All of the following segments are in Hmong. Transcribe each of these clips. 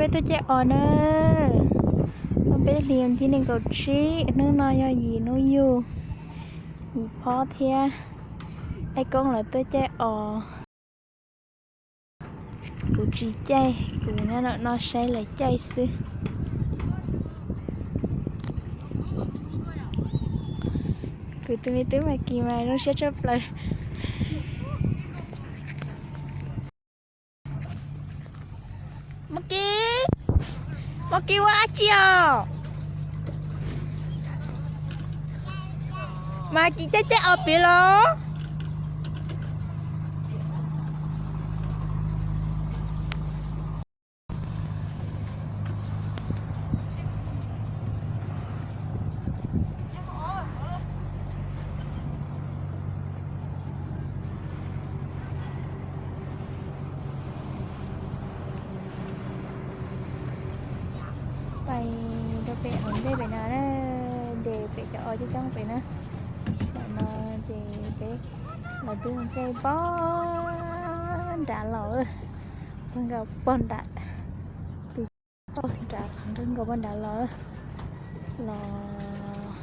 Peb tuaj caij os na, peb hlis thib nees nkaum tsib, hnub no yog yim hnub yug, yim phob thiab. Ej Koob lawv tuaj caij os. Kuv tsis caij, kuv nyob no saib lawv caij xwb. Kuv tus me tub Maiv Kis mas zoo siab tshaj plaws. Maiv Kis, Maiv Kis ua dab tsi os? Maiv Kis caij caij os piv los? Pais rau pem hauv ntej pem no na, ces pem cov os coob coob pem na. Tam no ces peb los twb caij pog nrad los, pog nkaus pog nrad, tus pog nrad nkaus pog nrad los, los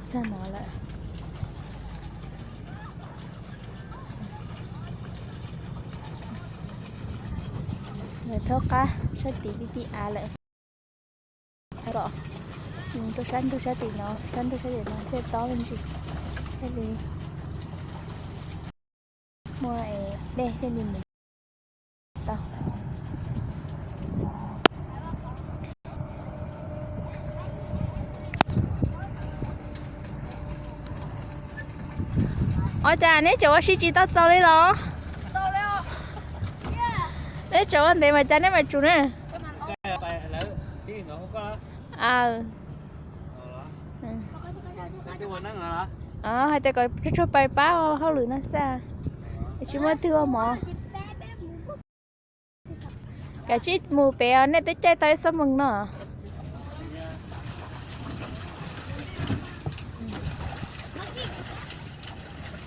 txog no lawm. Lawv thaub qab sab tid tib tib av lawm. Kom rau sab ntug sab tim no, sab ntug sab tim no thiaj tob me ntsis, thiaj li muaj dej thiaj li mus tau. Ua cas neb tseem ua si tsis tau txaus li los? Neb tseem ua ntev mas cas neb mam tsum na. Aw, hais tias kom tsuag tsuag pais pab hauj lwm no xwb, tsis muaj twg ua mov. Kav tsij mus pem os, nej twb caij tau ib xuab moos no.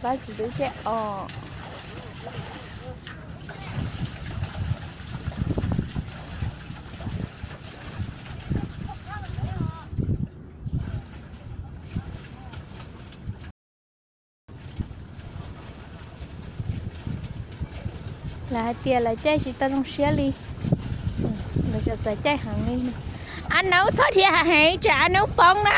Pab txiv twb caij os. Lawv hais tias lawv caij tsis tau zoo siab li. Lawv tseem xav caij heev li. A Noob txhob dhia heev tsam a Noob poob na.